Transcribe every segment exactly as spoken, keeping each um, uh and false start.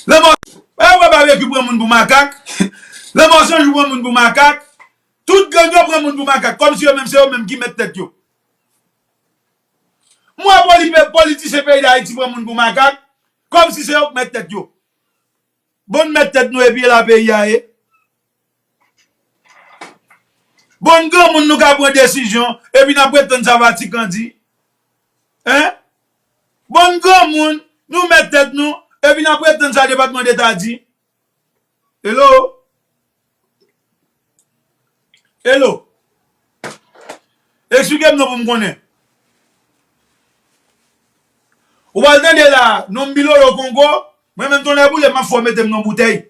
Lanmò, e wè Babekyou pran moun pou makak. Lanmò Sanjou pran moun pou makak. Tout gang yo pran moun pou makak. Kòmsi yo menm se yo menm ki mèt tèt yo. M wè poli-, politisyen peyi Dayiti pran moun pou makak. Kòmsi se yo k mèt tèt yo. Bon, n mèt tèt nou epi e la peyi a ye. Bon, n granmoun nou ka pran desizyon, epi n ap ret tann sa Vatikan di. Hein? Bon, n granmoun, nou mèt tèt nou, epi n ap ret tann sa Depatman Deta di. Hello? Hello? Eksplike m non pou m konnen. Ou pral tande la, non m Bilolo Kongo, mwen menm tonnè boule m, m ap fè w mete m nan boutèy.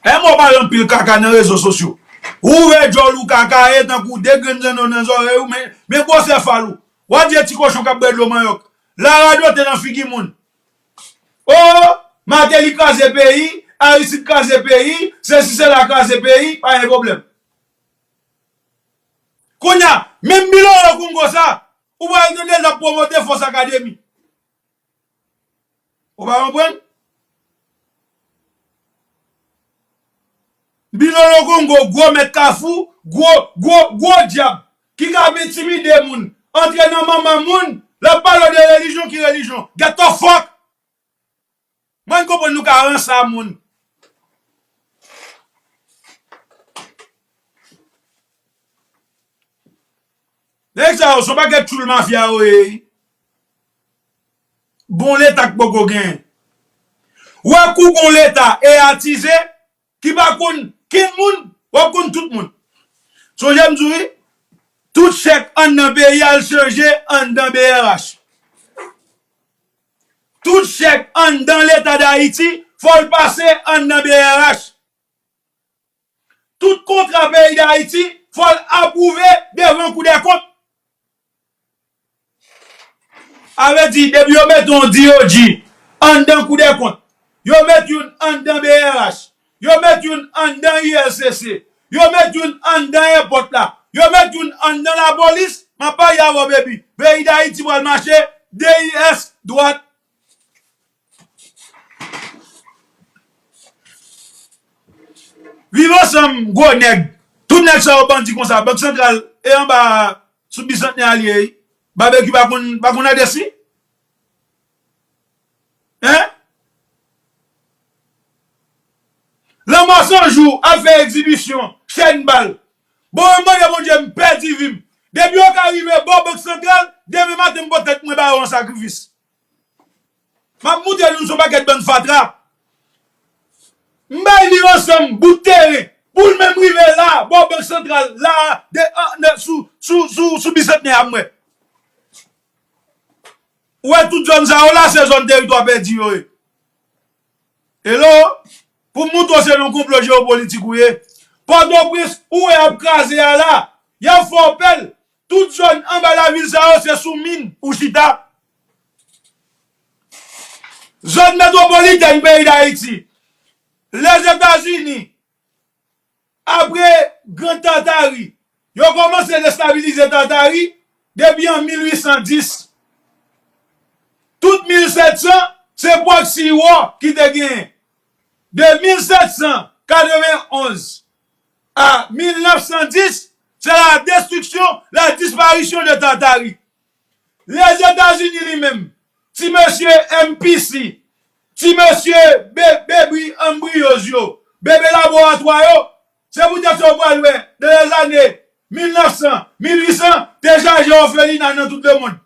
E mwen w pale anpil kaka nan rezo sosyo. Ou ouvè djòl ou kaka e tankou de grenn zanno nan zòrèy ou, men, men gwosè fal ou. W ap di e ti kochon k ap bwè dlo manyòk. La radote nan figi moun. O, Martelly kraze peyi, Aristide kraze peyi, sesi sela kraze peyi, pa gen pwoblèm. Kounye a, menm Bilolo Kongo sa, ou pral tande l ap pwomote Fòs Akademi. Ou pa konprann? Bilolo Kongo, gwo mèt kafou, gwo, gwo, gwo dyab, ki ka ap entimide moun, antre nan manman moun, l ap pale w de relijyon, ki relijyon? Get the fuck! Mwen konprann nou ka ranse a moun. Nèg sa yo, se yon pakèt tchoul mafya yo ye. Bon leta k poko genyen. Ou wè kou gon leta e atize, ki pa konn kenn moun, w ap konn tout moun. Sonje m di w wi, tout chèk anndan peyi a al chanje anndan B R H. Tout chèk anndan Leta Dayiti, fò l pase anndan B R H. Tout kontra peyi Dayiti, fò l apwouve devan Koudèkont. A vle di, depi yo mete yon D O G anndan Koudèkont, yo met youn anndan B R H, yo met youn anndan U L C C, yo met youn anndan èpòt la, yo met youn anndan lapolis, m ap pale avè w, baby. Peyi Dayiti pral mache D U S dwat. Viv ansanm, gwo nèg. Tout nèg sa yo bandi konsa. Bank Santral e anba sou Bisantnè a li ye. Babekyou pa konn, pa konn adrès li? Hein? Lanmò San Jou ap fè egzibisyon, chèn bal. Bon, mwen mande Bondye m pèdi vi m. Depi yo ka rive bò Bank Santral, demen maten m pote tèt mwen ba yo an sakrifis. M ap moutre nou se yon pakèt bann fatra. M bay Viv Ansanm bout teren pou l menm rive la, bò Bank Santral la, de, an, de, sou, sou, sou, sou Bisantnè a, m wè. Ou wè tout zòn sa yo la, se zòn teritwa pèdi yo ye. Hello? Pou m moutre w se nan konplo jewopolitik ou ye. Pòtoprens, ou wè y ap kraze a la, y ap fè w pè l. Tout zòn anba lavil sa yo, se sou min ou chita. Zòn metwopolitèn peyi Dayiti, Lèzetazini, apre Grand Tartari, yo kòmanse destabilize Tartari depi an mil uit san dis. Tout mil sèt san, se proxy war ki te genyen. De mil sèt san katrevenn onz a mil nèf san dis, se la destriksyon, la disparisyon de Tartari. Lèzetazini li menm, ti mesye M P C, ti mesye be-, bebri anbriyoz yo, bebe laboratwa yo, se poutèt sa w pral wè, nan lèzane mil nèf san, mil uit san, te chaje òfelina nan tout lemonn.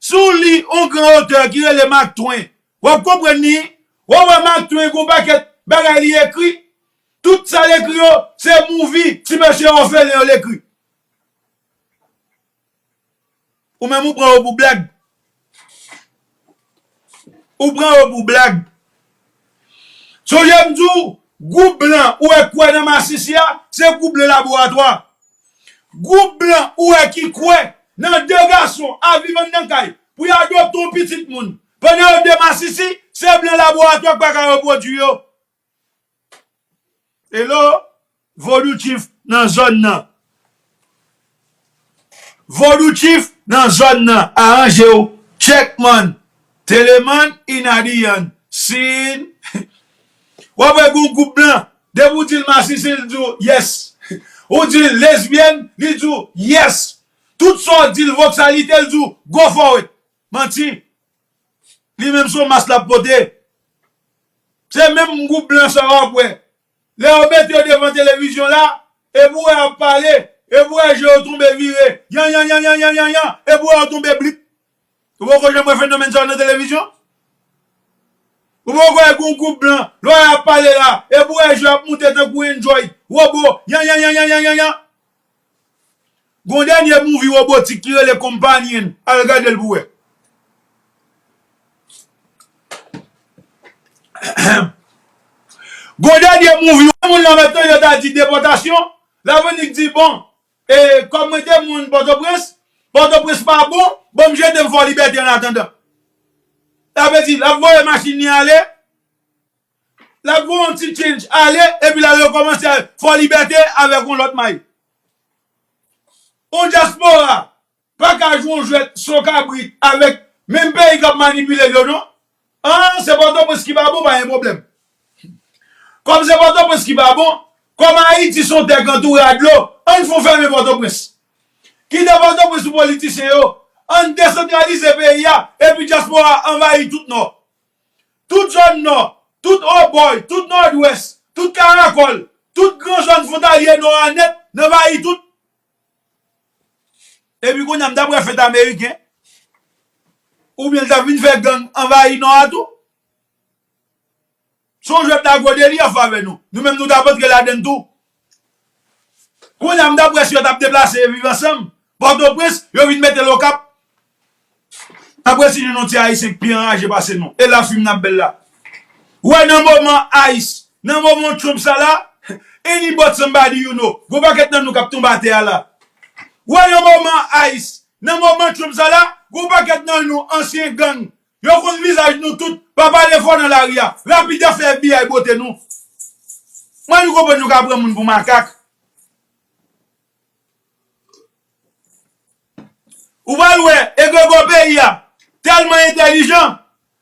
Si w li yon gran otè ki rele Mark Twain, w ap konprann li. W ap wè Mark Twain gon pakèt bagay li ekri. Tout sa l ekri yo, se movie ti mesye òfelen yo l ekri. Ou menm ou pran yo pou blag. Ou pran yo pou blag. Sonje m di w, gwoup blan ou wè k kwè nan masisi a, se gwoup blan laboratwa. Gwoup blan ou wè ki kwè nan de gason ap viv anndan kay pou y adopte yon pitit moun, pandan yo de masisi, se blan laboratwa k pa ka repwodui yo. Hello, Vodou Chief nan zòn nan. Vodou Chief nan zòn nan. Aranje w. Checkman, Teleman, Inadiyan. Masin. W ap wè gen yon gwoup blan, depi w di l masisin, li di w yes. Ou di l lesbyèn, li di w yes. Tout sa w di l voksalite, li di w go for it. Manti. Li menm se yon mas l ap pote. Se menm gwoup blan sa w ap wè. Lè yo mete yo devan televizyon la, epi w wè y ap pale, epi w wè je yo tonbe vire, yan, yan, yan, epi w wè yo tonbe blip. Ou poko janm wè fenomèn sa yo nan televizyon? Ou poko wè gen yon gwoup blan, lè y ap pale la, epi w wè je ap moute tankou Android, wobo, yan, yan, yan. Gon dènye movie wobotik ki rele Companion. Al gade l pou wè. Gon dènye movie, moun nan mèt yo ta di depòtasyon. Lavenik di, bon, e, kòm mwen te moun Pòtoprens, Pòtoprens pa bon, ban m jete m Fò Libète an atandan. Sa vle di, l ap voye machin li ale, l ap voye yon ti change ale, epi l al rekòmanse Fò Libète avèk yon lòt may. Yon dyaspora pa ka jwe yon jwèt son kabrit avèk menm peyi k ap manipile l yo, non. An, se Pòtoprens ki pa bon, pa gen pwoblèm. Kòm se Pòtoprens ki pa bon, kòm Ayiti se yon tè k antoure a dlo, ann fon fèmen Pòtoprens. Kite Pòtoprens pou politisyen yo, ann desantralize peyi a, epi dyaspora anvayi tout Nò. Tout zòn Nò, tout Obòy, tout Nòdwès, tout Karakòl, tout gran zòn fwontalye Nò a nèt, n anvayi tout. Epi kounye a, m t ap wè fèt ameriken. Oubyen l t ap vin fè gang anvayi Nò a tou. Se yon jwèt lago deli y ap fè avè nou. Nou menm nou t ap antre ladann tou. Kounye a, m t ap wè si yo t ap deplase Viv Ansanm, Pòtoprens, yo vin mete l Okap. N ap retire non ti Ayisyen k pi anraje pase nou. E la fim n ap bèl la. Ou wè nan moman ICE, nan moman Trump sa la, anybody somebody you know. Gon pakèt nan nou k ap tonbe atè a la. Ou wè nan moman ICE, nan moman Trump sa la, gon pakèt nan nou ansyen gang. Yo konn vizaj nou tout, pa pale fò nan lari a. Rapid y ap fè FBI bote nou. Mwen nou konprann nou ka pran moun pou makak. Ou pral wè, egregò peyi a tèlman entèlijan,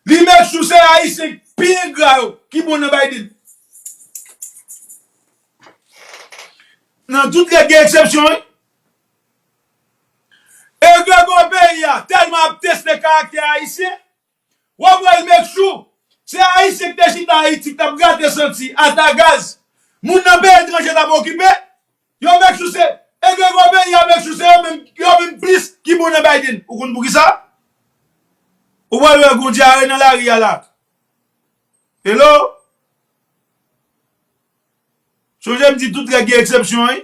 li make sure se Ayisyen k pi engra yo ki bon nan Biden. Nan tout règ gen eksepsyon, wi. Egregò peyi a tèlman ap teste karaktè Ayisyen, w ap wè l make sure se Ayisyen k te chita Ayiti k t ap grate santi ata gaz moun nan peyi etranje t ap okipe. Yo make sure se egregò peyi a make sure se yo menm, yo menm plis ki bon nan Biden. Ou konn poukisa? Ou pral wè gon dyare nan lari a la. Hello? Sonje m di tout règ gen eksepsyon, wi.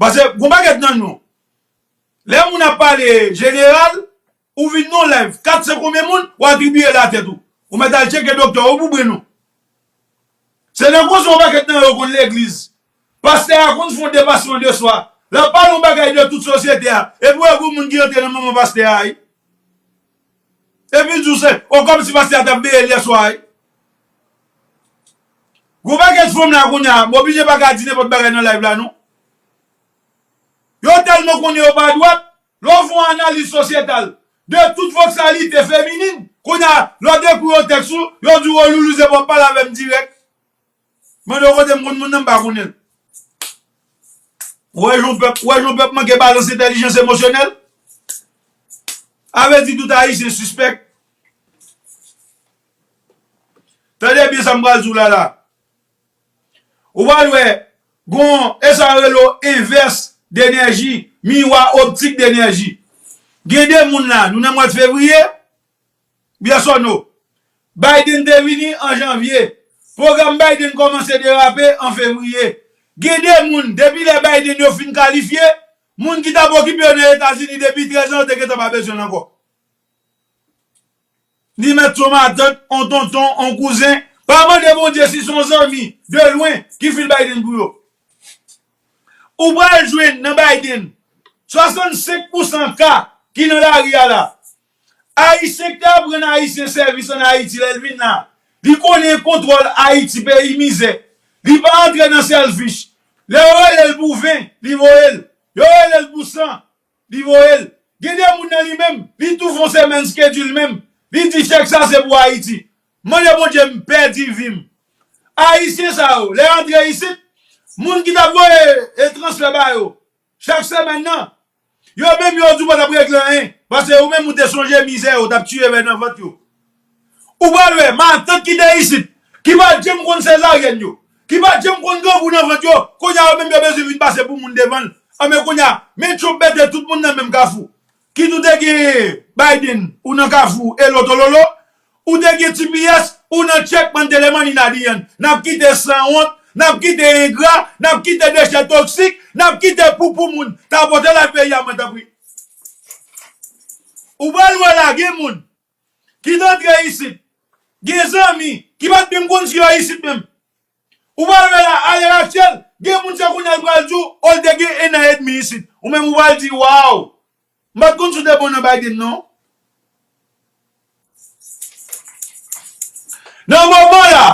Paske gon pakèt nan nou, lè moun ap pale jeneral, ou vin nan live, kat senk konbyen moun, ou atribiye l a tèt ou. Ou mèt al tcheke doktè ou pou brenn ou. Se nan konsa yon pakèt nan yo konn legliz. Pastè a konn fè yon depasman de swa. L ap pale yon bagay de tout sosyete a. Epi w wè gon moun ki rantre nan manman pastè a, wi. Epi l di w se, o kòmsi pastè a t ap veye l yèswa, wi. Gon pakèt fanm la kounye a, m oblije pa ka di nenpòt bagay nan live la, non. Yo tèlman konnen yo pa dwat, lè w fè yon analiz sosyetal de tout voksalite feminin, kounye a, lè w dekri yon tèks ou, yo di w, o Loulou, se pou w ap pale avè m dirèk. Mande w kote m konn moun nan, m pa konnen l. Ou wè jan pèp, ou wè jan pèp manke balans entèlijans emosyonèl? A vle di tout Ayisyen sispèk. Tande byen sa m pral di w la la. Ou pral wè, gon, e sa yo rele w envès de nèji, miwa optik de nèji. Gen de moun la, nou nan mwa fevriye, yes or no? Biden te vini an janvye. Pwogram Biden kòmanse derape an fevriye. Gen de moun, depi lè Biden yo fin kalifye, moun ki t ap okipe yo nan Etazini depi trèz an, yo te gentan pa bezwen l ankò. Li mèt se yon matant, yon tonton, yon kouzen. Pa mande Bondye si se yon zanmi de lwen ki file Biden pou yo. Ou pral jwenn nan Biden swasannsenk pousan ka ki nan lari a la. Ayisyen ki te aprann Ayisyen sèvis ann Ayiti lè l vin la. Li konnen kontwòl Ayiti, peyi mizè. Li pa antre nan selfish. Lè yo rele l pou ven, li voye l. Yo rele l pou san, li voye l. Gen de moun nan li menm, li tou fè yon semèn schedule menm. Li di chèk sa se pou Ayiti. Mande Bondye m pèdi vi m. Ayisyen sa yo, lè yo antre isit, moun ki t ap voye e transfè ba yo chak semèn nan, yo menm yo di w pa t ap regle anyen, paske ou menm ou te sonje mizè yo t ap tiye vè nan vant yo. Ou pral wè matant ki te isit, ki pa t janm konn sezaryèn yo, ki pa t janm konn grangou nan vant yo, kounye a yo menm yo bezwen vin pase pou moun devan l. Anben kounye a, men Trump mete tout moun nan menm kafou. Kit ou te gen Biden, ou nan kafou, elo tololo, ou te gen T P S, ou nan tchèk bann telemani nadiyan. N ap kite sanwont, n ap kite engra, n ap kite dechè toksik, n ap kite poupou moun. Tapote la peyi a mwen tanpri. Ou pral wè la, gen moun ki t antre isit, gen zanmi ki pa t menm konn si yo isit menm. Ou pral wè la, alè aktyèl, gen moun se kounye a l pral di w, o l te gen en an edmi isit. Ou menm ou pral di, waw, m pa t konn si w te bon nan Biden non. Nan moman la,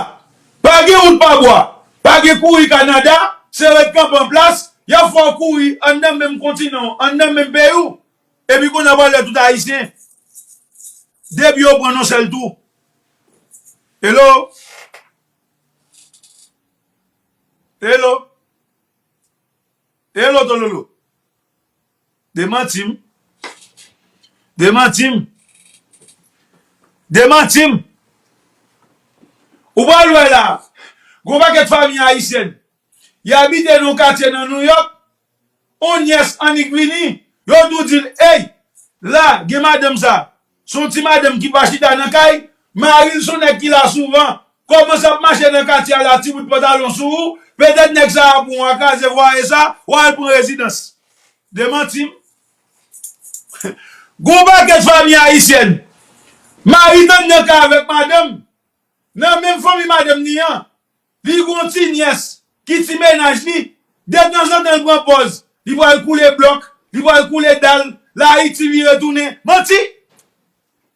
pa gen wout pa bwa, pa gen kouri Kanada, se ret kanpe an plas, y ap fè w kouri anndan menm kontinan w, anndan menm peyi w, epi kounye a w pral wè tout Ayisyen, depi yo pran nan sèl tou. Hello? Hello? Hello, tololo? Demanti m. Demanti m. Demanti m. Ou pral wè la, gon pakèt fanmi ayisyèn, y abite nan yon katye nan Nouyòk, yon nyès annik vini, yo tou di l, ey, la, gen madanm sa, se yon ti madanm ki pa chita nan kay, mari l se yon nèg ki la souvan, kòmanse ap mache nan katye a la, ti bout pantalon sou ou, petèt nèg sa a pou w, a kraze fwaye sa, w al pran rezidans. Demanti m. Gon pakèt fanmi ayisyèn, mari t anndan kay avèk madanm, nan menm fanmi madanm li an, li gon ti nyès ki ti mennaj li, detanzantan l pran pòz, li pral koule blòk, li pral koule dal, la Ayiti vire tounen. Manti!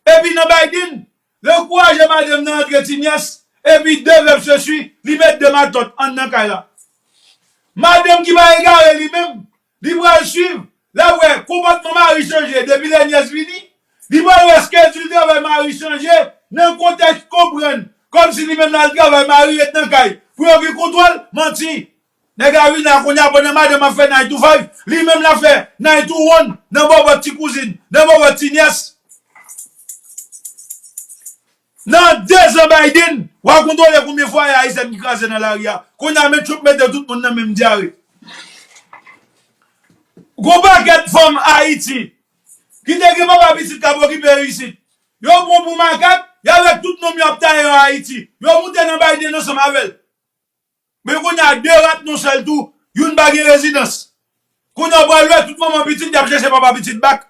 Epi nan Biden, l ankouraje madanm nan antre ti nyès, epi de vèb se sui, li met de matant anndan kay la. Madanm ki pa egare li menm, li pral swiv, l ap wè konpòtman mari chanje depi lè nyès vini. Li pral wè skedjil travay mari chanje nan kontèks konprann, kòmsi li menm l al travay, mari ret nan kay pou yo gen kontwòl. Manti! Nèg la vin la kounye a pandan madanm ap fè nine to five, li menm l ap fè nine to one nan bòbòt ti kouzin, nan bòbòt ti nyès. Nan de zan Biden, w a kontwole konbyen fwaye ayisyèn ki kraze nan lari a. Kounye a, men Trump mete tout moun nan menm dyare. Gon pakèt fanm Ayiti ki te gen papa pitit k ap okipe yo isit. Yo pran pou makak, y avèk tout nonm yo ap taye yo Ayiti. Yo moute nan Biden ansanm avè l. Men kounye a, de rat nan sèl tou, youn pa gen rezidans. Kounye a, w pral wè tout manman pitit, y ap chèche papa pitit bak.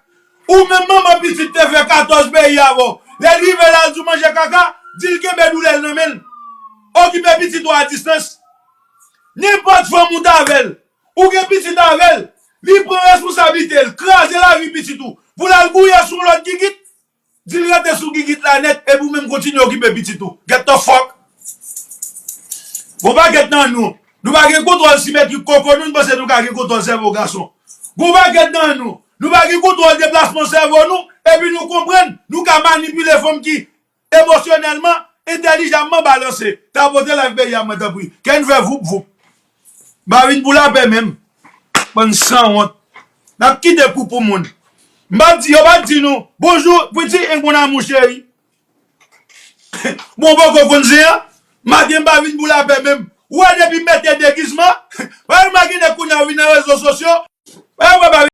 Ou menm manman pitit te fè katòz peyi avè w. Lè l rive la, l di w manje kaka, di l kenbe doulè l nan men l. Okipe pitit ou a distans. Nenpòt fanm ou t avè l, ou gen pitit avè l, li pran responsablite l, kraze lavi pitit ou, pou l al gouye sou yon lòt gigit. Di l rete sou gigit la nèt, epi w menm kontinye okipe pitit ou. Get the fuck! Gon pakèt nan nou, nou pa gen kontwòl simetrik koko nou, nou panse nou ka gen kontwòl sèvo gason. Gon pakèt nan nou, nou pa gen kontwòl deplasman sèvo nou, epi nou konprann nou ka manipile fanm ki emosyonèlman, entèlijamman balanse. Tapote live peyi a mwen tanpri. Kè n fè voup voup. M pa vin pou lapè menm. Bann sanwont. N ap kite poupou moun. M pa di, yo pa di nou, bonjou, piti, e mon amour chéri. Bon, poko konn zen an. Maten m pa vin pou lapè menm. Ou wè depi m mete degizman, pa remarke nèg kounye a vin nan rezo sosyo. Pa wè pa